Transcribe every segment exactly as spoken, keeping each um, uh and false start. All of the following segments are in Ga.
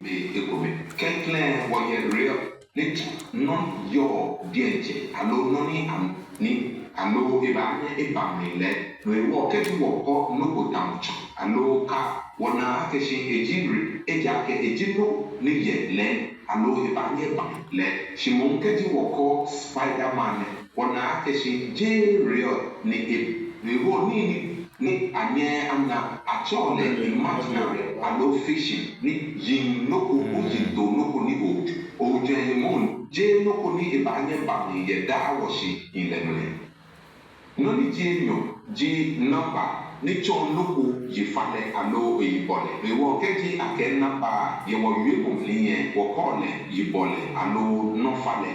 be ekome. Klɛŋklɛŋ wɔyɛ real, ni nɔ ni yɔɔ diɛŋtsɛ, aloo nɔ ni am-, ni, aloo ebaanyɛ eba mli lɛ. No hewɔ kɛji wɔkɔ nɔ ko tamɔ tsɔ, aloo ka, wɔnaa akɛ shi eji real, ejaakɛ eji nɔ ni yɛ lɛ, aloo ebaanyɛ eba mli lɛ. Shi moŋ kɛji wɔkɔ Spider-Man lɛ, wɔnaa akɛ shi jeee real ni e-, no hewɔ nii ni, ni anyɛɛɛ ana, atsɛɔ lɛ imaginary aloo fiction, ni yiŋ nɔ ko, oyiŋtoo nɔ ko ni oju, oju ehe moŋ, jeee nɔ ko ni ebaanyɛ eba mli yɛ daa wɔshihilɛ mli. Nɔ ni ji enyɔ ji number ni tsɔɔ nɔ ko yifalɛ aloo eyibɔlɛ. No hewɔ kɛji akɛɛ number yɛ wɔwiemɔ mli lɛ, wɔkɛɔ lɛ yibɔlɛ aloo nɔfalɛ.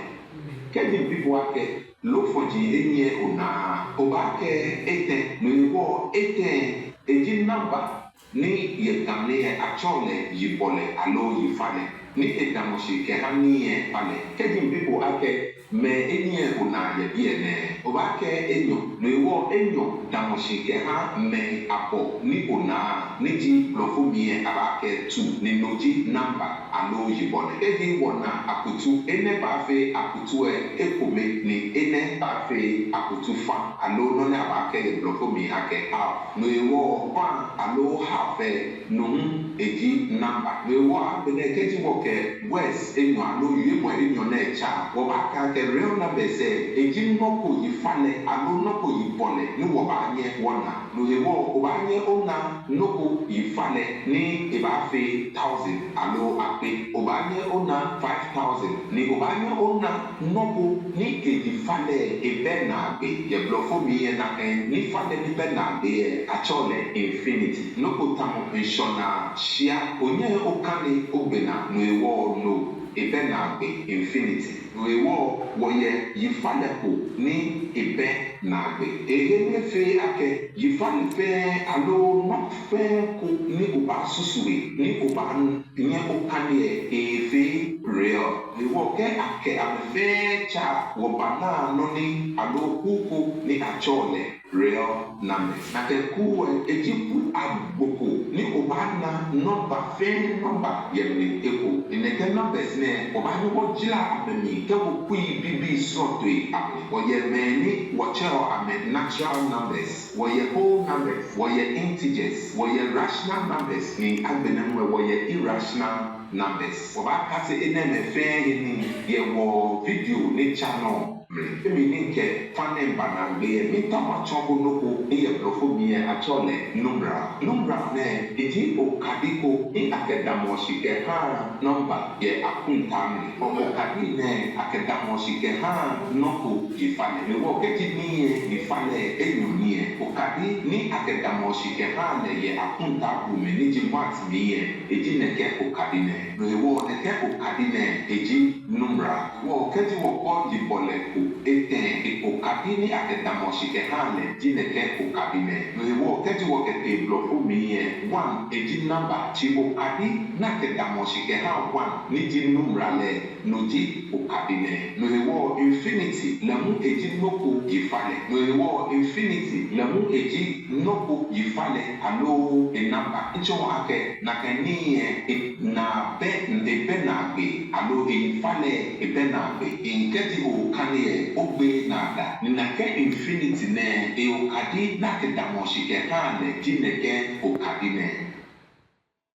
Kɛji mibi bo akɛ, loofɔji enyiɛ onaa, obaakɛɛ etɛ. No hewɔ etɛ, eji number ni yɛ Ga mli lɛ atsɛɔ lɛ yibɔlɛ aloo yifalɛ, ni edamɔ shi kɛha nii lɛ falɛ. Kɛji mibi bo akɛ, mɛi enyiɛ onaa yɛ biɛ nɛɛ, obaakɛɛ enyɔ. No hewɔ enyɔ damɔ shi kɛha mɛi abɔ ni onaa, ni ji blɔfo mli lɛ abaakɛɛ two, ni no ji number aloo yibɔlɛ. Kɛji wɔna akutu, enɛ baafee akutu lɛ ekome, ni enɛ baafee akutu fa, aloo nɔ ni abaakɛɛ yɛ blɔfo mli akɛ half. No hewɔ fa aloo half lɛ, no hu eji number. No hewɔ agbɛnɛ kɛji wɔkɛ words enyɔ aloo wiemɔ enyɔ nɛɛ tsa, wɔbaakɛɛ akɛ real numbers lɛ, eji nɔ ko yifalɛ aloo nɔ ko yibɔlɛ ni wɔbaanyɛ wɔna. No hewɔ obaanyɛ ona nɔ ko yifalɛ ni ebaafee thousand aloo akpe. Obaanyɛ ona five thousand, ni obaanyɛ ona nɔ ko ni eyifalɛ ebɛ naagbee. Yɛ blɔfo mli lɛ nakai nifalɛ ni bɛ naagbee lɛ atsɛɔ lɛ infinity. Nɔ ko tamɔ ŋshɔnaa shia, onyɛŋ okane ogbɛnaa, no hewɔ no ebɛ naagbee, infinity. No hewɔ wɔyɛ yifalɛ ko ni ebɛ naagbee. Ehe ni efee akɛ yifalɛ fɛɛ aloo nɔ fɛɛ ko ni obaasusu he ni obaanyɛ okane lɛ, efee real. No hewɔ kɛ akɛ amɛ fɛɛ tsa, wɔbaana nɔ ni aloo kuu ko ni atsɛɔ lɛ real numbers. Nakai kuu lɛ, eji kuu agbo ko ni obaana number fɛɛ number yɛ mli eko. Ni nɛkɛ numbers nɛɛ, wɔbaanyɛ wɔjara amɛmli kɛwo kui bibii srɔtoi amli. Wɔyɛ mɛi ni wɔtsɛɔ amɛ natural numbers, wɔyɛ whole numbers, wɔyɛ integers, wɔyɛ rational numbers, ni agbɛnɛ hu lɛ wɔyɛ irrational numbers. Wɔbaakase enɛɛmɛi fɛɛ he nii yɛ wɔ video ni tsa nɔ mli. Kɛ mi ni mikɛ fa nɛɛ miiba naagbee lɛ, miitao matsɔɔ bo nɔ ko ni yɛ blɔfo mli lɛ atsɛɔ lɛ numeral. Numeral nɛɛ, eji okadi ko ni akɛdamɔɔ shi kɛhaa number yɛ akɔntaa mli. Okadi nɛɛ akɛdamɔɔ shi kɛhaa nɔ ko yifalɛ. No hewɔ kɛji nii lɛ yifalɛ enyɔ ni lɛ, okadi ni akɛdamɔɔ shi kɛhaa lɛ yɛ akɔntaa buu mli ni ji maths mli lɛ, eji nɛkɛ okadi nɛɛ. No hewɔ nɛkɛ okadi nɛɛ, eji numeral. Hewɔ kɛji wɔkɔ yibɔlɛ ko etɛ, okadi ni akɛdamɔɔ shi kɛhaa lɛ ji nɛkɛ okadi nɛɛ. No hewɔ kɛji wɔkɛtee blɔfo mli lɛ, one eji number, shi okadi ni akɛdamɔɔ shi kɛhaa one ni ji numeral lɛ, no ji okadi nɛɛ. No hewɔ infinity lɛ hu eji nɔ ko yifalɛ. No hewɔ infinity lɛ hu eji nɔ ko yifalɛ aloo enumber. Etsɔɔ akɛ nakai nii lɛ, enaa bɛ, ebɛ naagbee, aloo eyifalɛ ebɛ naagbee. Ni kɛji okane lɛ, ogbeee naa daa. Ni nakai infinity nɛɛ, eokadi ni akɛdamɔɔ shi kɛhaa lɛ ji nɛkɛ okadi nɛɛ.